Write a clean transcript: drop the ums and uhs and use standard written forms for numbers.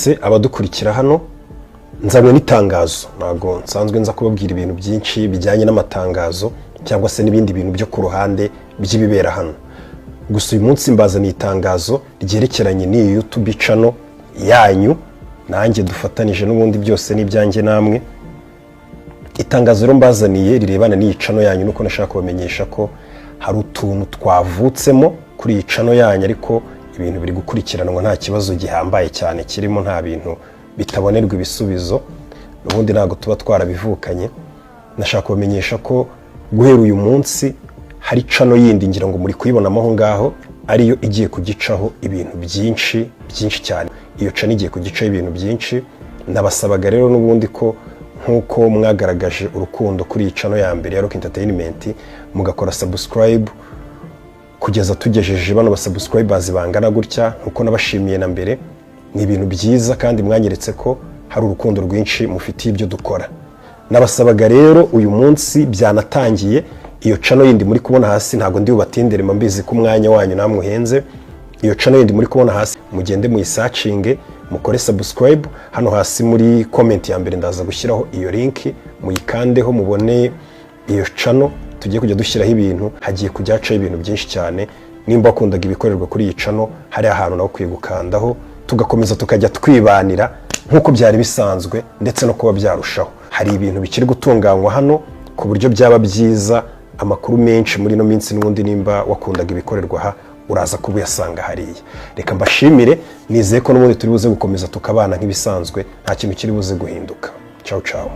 Mwese abadukurikira hano, nzanywe n'itangazo. Ntabwo nsanzwe nza kubabwira ibintu byinshi bijyanye n'amatangazo cyangwa se n'ibindi bintu byo ku ruhande by'ibibera hano. Gusa uyu munsi mbazaniye itangazo ryerekeranye n'iyi YouTube channel yanyu, nanjye dufatanije. N'ubundi byose ni ibyanjye namwe. Itangazo rero mbazaniye rirebana n'iyi channel yanyu, nuko nashaka kubamenyesha ko hari utuntu twavutsemo kuri iyi channel yanyu, ariko ibintu biri gukurikiranwa, nta kibazo gihambaye cyane kirimo, nta bintu bitabonerwa ibisubizo, ubundi ntabwo tuba twarabivukanye. Nashaka kubamenyesha ko guhera uyu munsi hari channel yindi, ngira ngo muri kuyibonamo aho ngaho, ariyo igiye kugicaho ibintu byinshi byinshi cyane. Iyo channel igiye kugicaho ibintu byinshi. Nabasabaga rero n'ubundi ko nk'uko mwagaragaje urukundo kuri iyi channel ya mbere ya Rock Entertainment, mugakora subscribe kugeza tugejeje bano ba subscribers bangana gutya, nkuko nabashimiye na mbere, ni ibintu byiza kandi mwanyeretse ko hari urukundo rwinshi mufitiye ibyo dukora. Nabasabaga rero, uyu munsi byanatangiye, iyo channel yindi muri kubona hasi, ntabwo ndi bubatindire, mba mbizi ko umwanya wanyu namwe uhenze. Iyo channel yindi muri kubona hasi, mugende muyisearchinge, mukore subscribe. Hano hasi muri comment ya mbere ndaza gushyiraho iyo link, muyikandeho mubone iyo channel tugiye kujya dushyiraho ibintu. Hagiye kujya hacaho ibintu byinshi cyane. Nimba wakundaga ibikorerwa kuri iyi channel, hari ahantu nawe ukwiye gukandaho, tugakomeza tukajya twibanira nk'uko byari bisanzwe, ndetse no kuba byarushaho. Hari ibintu bikiri gutunganywa hano ku buryo byaba byiza. Amakuru menshi muri ino minsi n'ubundi, nimba wakundaga ibikorerwa aha, uraza kuba uyasanga hariya. Reka mbashimire, nizeye ko n'ubundi turi buze gukomeza tukabana nk'ibisanzwe, nta kintu kiri buze guhinduka. Ciao ciao.